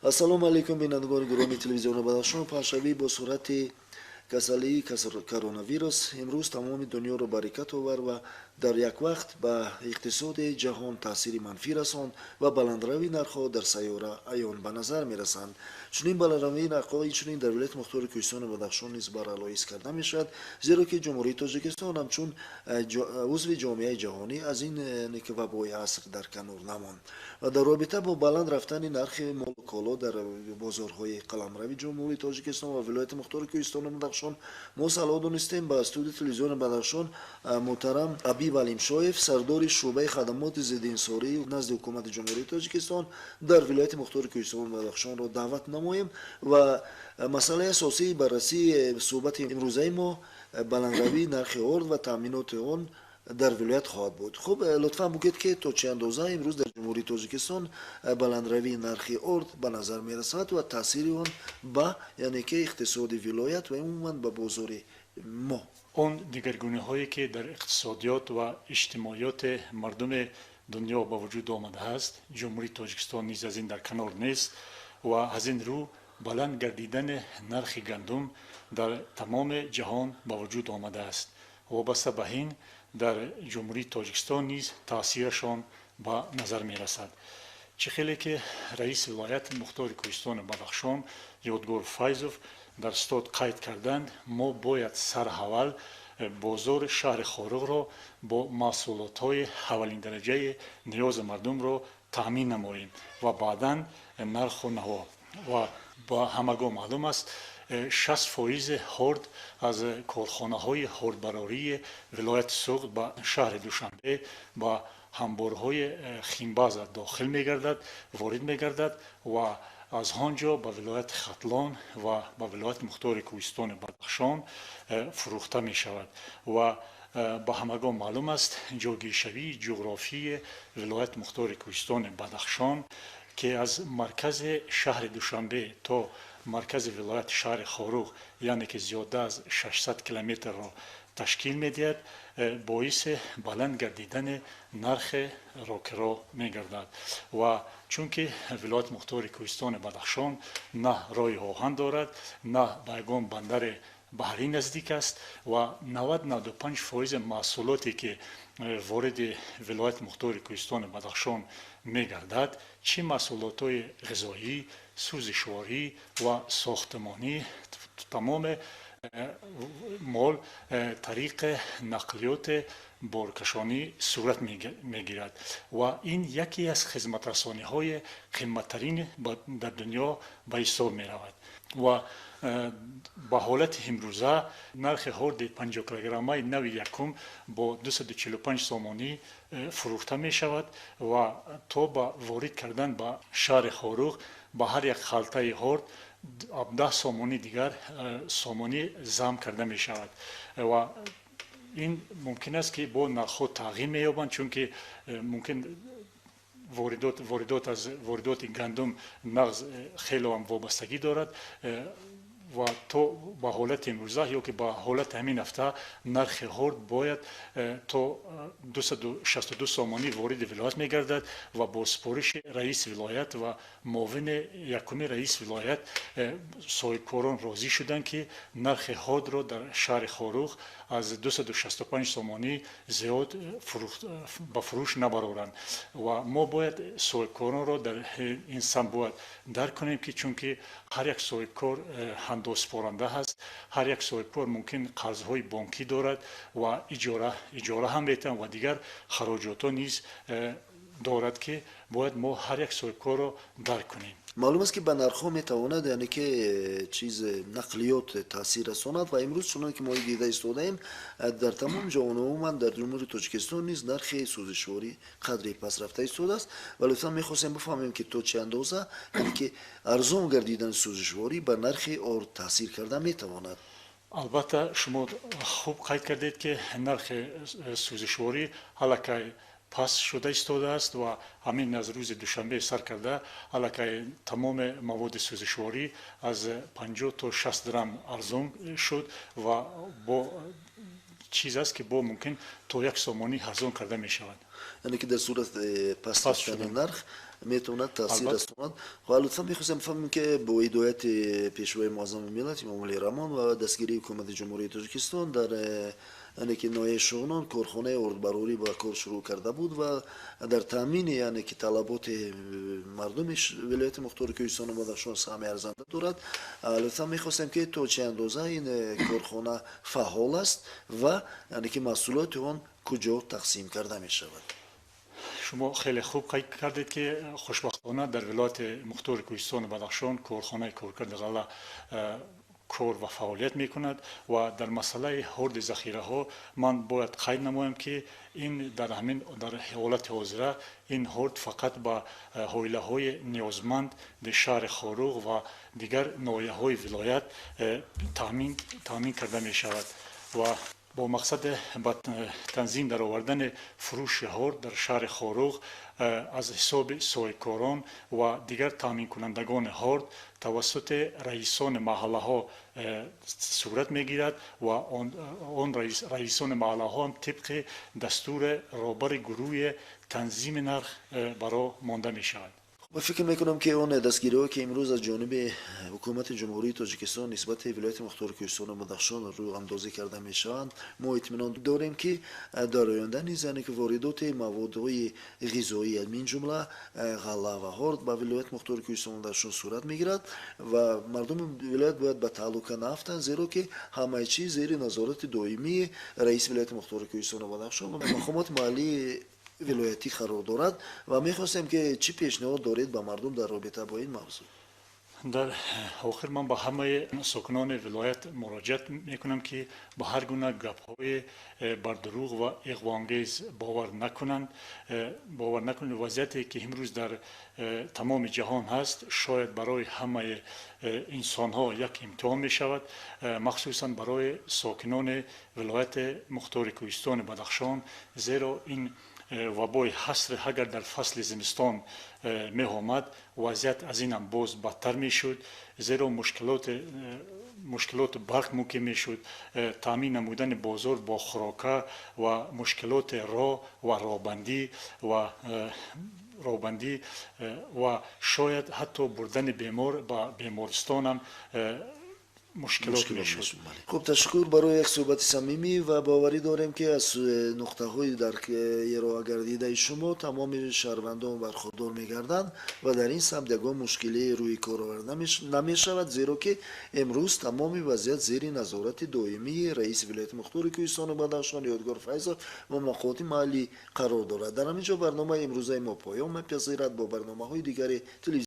Ассалому алайкум, бинандагони гиромии телевизиони Бадахшон. Паҳншавӣ бо суръати касалии коронавирус имрӯз тамоми дунёро барикат овард ва дар як вақт ба иқтисоди ҷаҳон таъсири манфӣ расонд ва баландравии нархҳо дар сайёра аён ба назар мерасанд. Чунин баландравии нархҳо инчунин дар вилояти мухтори Кӯҳистони Бадахшон низ барало ҳис карда мешавад, зеро ки Ҷумҳурии Тоҷикистон ҳамчун узви ҷомеаи ҷаҳонӣ аз ин вабои аср дар канор намонд. Ва дар робита бо баланд рафтани нархи молу коло дар бозорҳои қаламрави Ҷумҳурии Тоҷикистон ва вилояти мухтори Кӯҳистони Бадахшон мо салоҳ донистем ба студияи телевизиони Бадахшон муҳтарам Абиб Алимшоев, сардори шӯъбаи хадамоти зиддиинсорӣ назди ҳукумати Ҷумҳурии Тоҷикистон дар вилояти мухтори Кӯҳистони Бадахшонро даъват намоем. Ва масъалаи асосии баррасии суҳбати имрӯзаи мо баландравии нархи орд ва таъминоти он дар вилоят хоҳад буд. Хуб, лутфан бигӯед, ки то чӣ андоза имрӯз дар Ҷумҳурии Тоҷикистон баландравии нархи орд ба назар мерасад ва таъсири он ба, яъне ки, иқтисоди вилоят ва умуман ба бозори мо. Он дигаргуниҳое, ки дар иқтисодиёт ва иҷтимоиёти мардуми дунё ба вуҷуд омадааст, Ҷумҳурии Тоҷикистон низ аз ин дар канор нест ва аз ин рӯ баланд гардидани нархи гандум дар тамоми ҷаҳон ба вуҷуд омадааст. Вобаста ба ин дар Ҷумҳурии Тоҷикистон низ таъсирашон ба назар мерасад. Чӣ хеле ки раиси вилояти мухтори Кӯҳистони Бадахшон Ёдгор Файзов дар стод қайд карданд, мо бояд сарҳаввал бозори шаҳри Хоруғро бо маҳсулотҳои аввалиндараҷаи ниёзи мардумро таъмин намоем ва баъдан нарху наво. Ва ба ҳамагон маълум аст, 60 фоизи ҳорд аз корхонаҳои ҳордбарории вилояти Суғд ба шаҳри Душанбе ба ҳамборҳои химбаза дохил мегардад, ворид мегардад ва аз он ҷо ба вилояти Хатлон ва ба вилояти мухтори Кӯҳистони Бадахшон фурӯхта мешавад. Ва ба ҳамагон маълум аст, ҷойгиршавии ҷуғрофии вилояти мухтори Кӯҳистони Бадахшон, ки аз маркази шаҳри Душанбе то маркази вилояти шаҳри Хоруғ, яъне ки зиёда аз 600 километрро ташкил медиҳад, боиси баланд гардидани нархи рокиро мегардад. Ва чунки вилояти мухтори Кӯҳистони Бадахшон на роҳи оҳан дорад, на ба ягон бандари баҳрӣ наздик аст ва 90-95 фоизи маҳсулоте, ки вориди вилояти мухтори Кӯҳистони Бадахшон мегардад, чӣ маҳсулотҳои ғизоӣ, сӯзишворӣ ва сохтмонӣ, тамоми мол тариқи нақлиёти боркашонӣ сурат мегирад ва ин яке аз хизматрасониҳои қиматтарин дар дунё ба ҳисоб меравад. Ва ба ҳолати имрӯза нархи ҳорди 50 килограммаи нави якум бо 245 сомонӣ фурӯхта мешавад ва то ба ворид кардан ба шаҳри Хоруғ ба ҳар як халтаи ҳорд 17 сомонӣ дигар сомонӣ зам карда мешавад. Ва ин мумкин аст, ки бо нархҳо тағйир меёбанд, чунки мумкин воридот аз воридоти гандум нағз хело ҳам вобастагӣ дорад. Ва то ба ҳолати имрӯза ё ки ба ҳолати ҳамин ҳафта нархи ҳорд бояд то 262 сомонӣ вориди вилоят мегардад. Ва бо супориши раиси вилоят ва муовини якуми раиси вилоят соҳибкорон розӣ шуданд, ки нархи ҳордро дар шаҳри Хоруғ аз 265 сомонӣ зиёд ба фурӯш набароранд. Ва мо бояд соҳибкоронро дар ин самт бояд дарк кунем, ки чунки ҳар як соҳибкор ҳандозсупоранда ҳаст, ҳар як соҳибкор мумкин қарзҳои бонкӣ дорад ва иҷора ҳам метавон ва дигар хароҷотҳо низ дорад, ки бояд мо ҳар як соҳибкорро дарк кунем. Маълум аст, ки ба нархҳо метавонад, яъне ки, чиз нақлиёт таъсир расонад. Ва имрӯз, чуноне ки мо дида истодаем, дар тамоми ҷаҳон, умуман дар Ҷумҳурии Тоҷикистон низ нархи сӯзишворӣ қадре паст рафта истодааст. Ва лутфан мехостем бифаҳмем, ки то чӣ андоза, яъне ки, арзон гардидани сӯзишворӣ ба нархи орд таъсир карда метавонад. Албатта, шумо хуб қайд кардед, ки нархи сӯзишворӣ аллакай паст шуда истодааст ва ҳамин аз рӯзи душанбе сар карда аллакай тамоми маводи сӯзишворӣ аз 50 то 60 драм арзон шуд ва бо чиз аст, ки бо мумкин то 1 сомонӣ арзон карда мешавад. Яъне ки дар сурат паст рафтани нарх метавонад таъсир расонад. Ва лутфан мехостем бифаҳмем, ки бо ҳидояти Пешвои Муаззами миллат Эмомалӣ Раҳмон ва дастгирии Ҳукумати Ҷумҳурии Тоҷикистон дар яъне ки ноҳияи Шуғнон корхонаи ордбарорӣ ба кор шурӯъ карда буд ва дар таъмини яъне ки талаботи мардуми вилояти мухтори Кӯҳистону Бадахшон саҳми арзанда дорад. Лутфан мехостем, ки то чӣ андоза ин корхона фаъол аст ва яъне ки маҳсулоти он куҷо тақсим карда мешавад? Шумо хеле хуб қайд кардед, ки хушбахтона дар вилояти мухтори Кӯҳистону Бадахшон корхонаи коркарди ғалла кор ва фаъолият мекунад. Ва дар масъалаи ҳорди захираҳо ман бояд қайд намоям, ки ин дар ҳамин дар ҳолати ҳозира ин ҳорд фақат ба оилаҳои ниёзманд шаҳри Хоруғ ва дигар ноҳияҳои вилоят таъмин карда мешавад. Ва бо мақсади ба танзим даровардани фурӯши ҳорд дар шаҳри Хоруғ аз ҳисоби соҳибкорон ва дигар таъминкунандагони ҳорд тавассути раисони маҳаллаҳо сурат мегирад ва он раисони маҳаллаҳо ҳам тибқи дастури роҳбари гурӯҳи танзими нарх ба роҳ монда мешавад. Ва фикр мекунам, ки он дастгириҳое, ки имрӯз аз ҷониби Ҳукумати Ҷумҳурии Тоҷикистон нисбати вилояти мухтори Кӯҳистону Бадахшон рӯ андозӣ карда мешаванд, мо итминон дорем, ки дар оянда низ яъне ки воридоти маводҳои ғизоӣ, мин ҷумла ғалла ва ҳорд, ба вилояти мухтори Кӯҳистону Бадахшон сурат мегирад ва мардуми вилоят бояд ба таҳлука наафтанд, зеро ки ҳамаи чиз зери назорати доимии раиси вилояти мухтори Кӯҳистону Бадахшон ва мақомоти маҳаллии вилоятӣ қарор дорад. Ва мехостем, ки чӣ пешниҳод доред ба мардум дар робита бо ин мавзӯъ? Дар охир ман ба ҳамаи сокинони вилоят муроҷиат мекунам, ки ба ҳар гуна гапҳои бардурӯғ ва иғвоангез бовар накунанд, бовар накунанд. Вазъияте, ки имрӯз дар тамоми ҷаҳон ҳаст, шояд барои ҳамаи инсонҳо як имтиҳон мешавад, махсусан барои сокинони вилояти мухтори Кӯҳистони Бадахшон, зеро ин вабои ҳасре агар дар фасли зимистон меомад, вазъият аз инам боз бадтар мешуд, зеро мушкилоти барқ мумкин мешуд, таъмин намудани бозор бо хӯрока ва мушкилоти роҳ ва роҳбандӣ ва шояд ҳатто бурдани бемор ба бемористонам мушкилот мешуд. Хуб, ташаккур барои як суҳбати самимӣ ва боварӣ дорем, ки аз нуқтаҳои дар ироагардидаи шумо тамоми шаҳрвандон бархурдор мегарданд ва дар ин самт ягон мушкилӣ рӯи кор оварда намешавад, зеро ки имрӯз тамоми вазъият зери назорати доимии раиси вилояти мухтори Кӯҳистону Бадахшон Ёдгор Файзов ва мақомоти маҳаллӣ қарор дорад. Дар ҳамин ҷо барномаи имрӯзаи мо поён мепазирад. Бо барномаҳои дигари телевизион